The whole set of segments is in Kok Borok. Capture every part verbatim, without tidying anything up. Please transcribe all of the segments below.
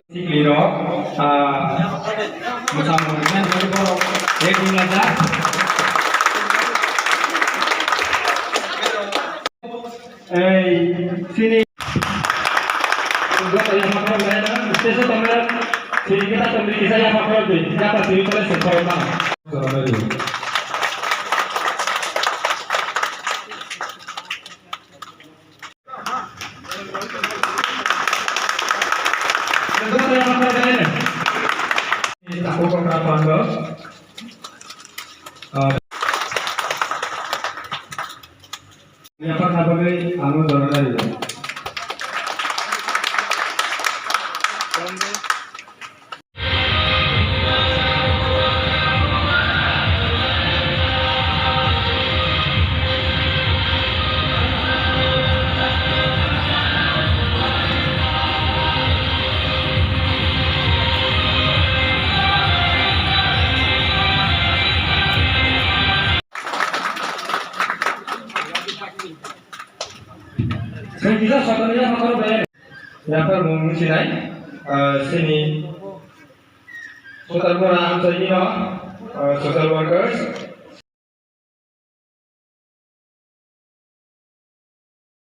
Sikli rok, ah, mwsamung rwknani bagwi borok ek dui hajar. Ei, sini. Stage o tongnai, stage o tongnai, sini kita tongdi kisa yapha khorokdi, yapha sini tole se khorokma. Yapharmung sinai, ah, sini Sutarmura amchaini no, ah, social workers.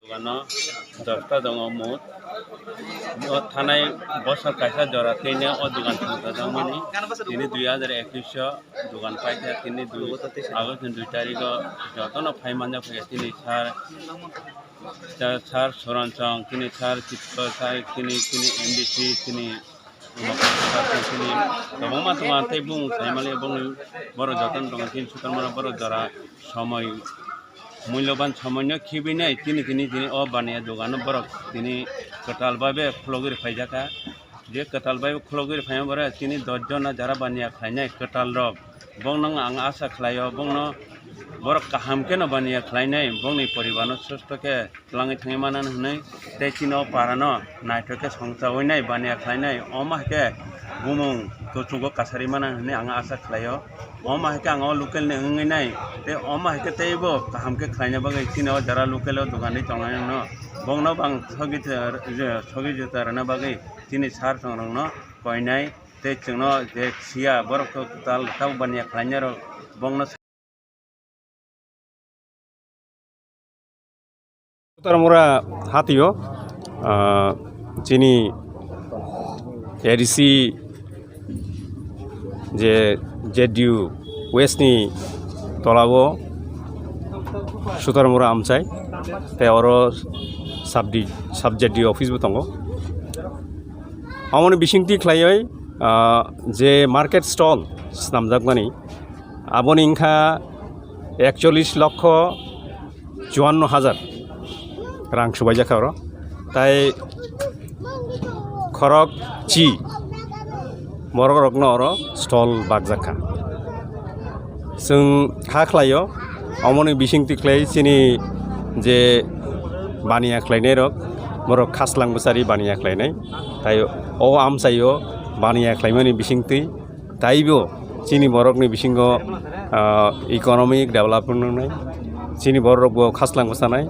Dogano dosta tongo mut. O thanai bosor kaisa jora tini o dogan thwngsajakmani. Tini dui hajar ekwis o dogan paikha, tini dui August ni dui tarikh o jotono phai manjak phaikha tini sir, sir, sir Soron Chong, tini sir Chitto, sir tini, tini M D C, tini Kwbangma tongo, tei bung saimali bongni borok jotono tongo, tini Sutarmura borok jora somoi, mulyoban somoino khibinai tini, tini, tini o baniya dogano borok tini kwtal bai bai khulogwi rwphaijak kha. Je kwtal bai khulogwi rwphaima borok tini dosh jona jara baniya khlainai kwtal rok, bongno ang asa khlaio, bongno borok kaham kheno baniya khlainai, bongni poribarno susto khe twlangwi thangwi manani hwnwi, tei chini o para no naithok khe songchawi nai, baniya khlai nai, omo hai khe bumung kwchwgo kasari manani hwnwi ang asa khlai o. Omo hai khe ang o local ni wngwi nai, tei omo hai khe teibo kaham khe khlaina bagwi chini o jara local o dogan ri tongnai no, bongno bo ang sogi, sogi juta rwna bagwi chini sir chwng rok no koinai, tei chwngno je siya borok kwtal tabuk baniya khlainai rok bongno. Sutarmura hatio, ah, chini A D C je Z D U West ni tolao Sutarmura amchai, tei oro sub D, sub Z D U office bo tongo. Amoni bisingtwi khlaiwi, ah, je market stall snamjakmani, aboni wngkha ekchollish lokho chuanno hajar rang subaijak kha oro. Tai khorok chi borok rokno oro stall bakjak kha. Chwng ha khlaio, omoni bisingtwi khlai chini je baniya khlainai rok, borok khaslang bwchari baniya khlainai. Tai o amchaio baniya khlaimani bisingtwi taibo chini borokni bisingo, ah, economic development wngnai, chini borok bo khaslang bwchanai,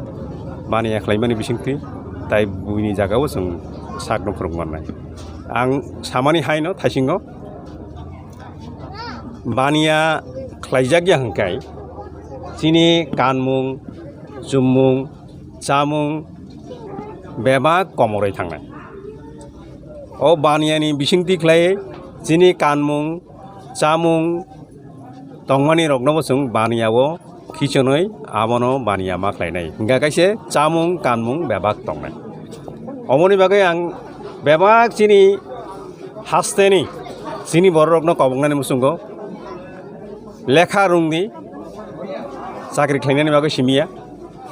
baniya khlaimani bisingtwi, tai buini jagao chwng sakno phwrwng mannai. Ang samani haino thaisingo baniya khlaijak ya hwnkhe chini kanmung, chummung, chamung bebak komorwi thangnai. O baniyani bisingtwi khlai chini kanmung, chamung tongmani rokno bo chwng baniyao khichonwi abono baniya ma khlainai. Hingkha kaisa chamung, kanmung bebak tongnai. Omoni bagwi ang bebak chini hasteni chini bororokno koboknani muchungo lekha rwngdi, chakri khlainani bagwi simiya.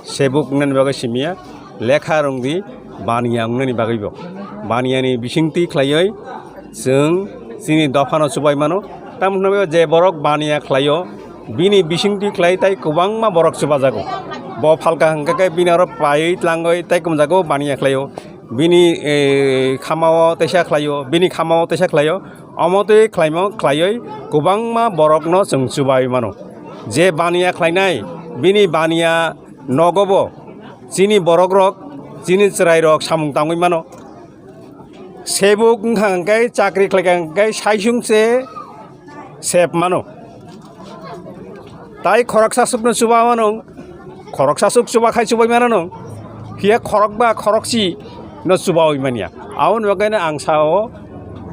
Sebuk wngnani bagwi simiya, lekha rwngdi, baniya wngnani bagwibo. Baniyani bisingtwi khlaiwi chwng chini dophano chubai mano. Tamoni hwnba je borok baniya khlaio, bini bisingtwi khlai tai kwbangma borok chubajago. Bo phalka hwnkhe khe bini aro paiwi tlangwi tei kumjago baniya khlaio. Bini, eh, khamao teisa khlaio, bini khamao teisa khlaio. Omo twi khlaimo khlaiwi kwbangma borokno chwng chubai mano. Je baniya khlainai, bini baniya nogobo chini borokrok, chini chwrairok samung tangwi mano. Sebuk wngkha hwnkhe, chakri khlaikha hwnkhe, saisung se sep mano. Tai khoroksa sukno chuba mano, khoroksa suk chuba khai chubai mano, phiya khorokba khorokchi no chubawi manya. Aboni bagwi no ang sao,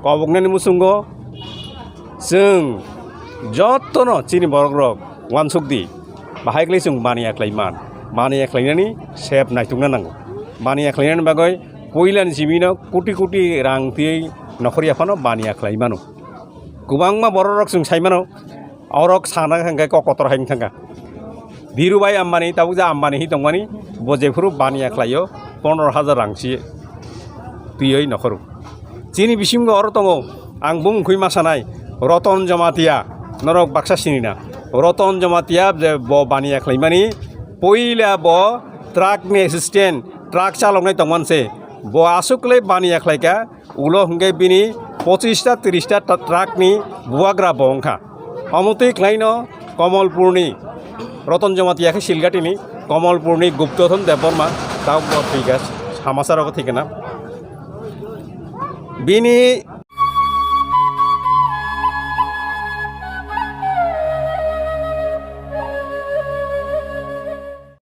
koboknani muchungo chwng jotono chini borokrok uansuk di, bahai khlai chwng baniya khlai man, baniya khlainani sep naitukna nango. Baniya khlainani bagwi puilani jibino koti koti rang twiwi nokhor yaphano baniya khlai mano. Kwbangma bororok chwng sai mano, orok sana hwnkhe kok kotor hai wngkha. Dhirubhai Ambani, tabuk je Ambani hi tongmani, bo jephuru baniya khlaio, pondro hajar rang si twiwi nokhoro. Chini bisingo oro tongo, ang bumung khwi ma sanai, Roton Jamatia, norok baksa sinina. Roton Jamatia je bo baniya khlaimani, puila bo truck ni assistant, truck chaloknai tongman se, bo aswk le baniya khlaika, ulo hwnkhe bini pochista tirista ta-, truck ni bubagra bo wngkha. Omo twi khlaino Komolpurni Roton Jamatia khe Silgatini, Komolpurni Guptothon Debbarma, tabuk bo thwikha, samacharo thwikha na. Bini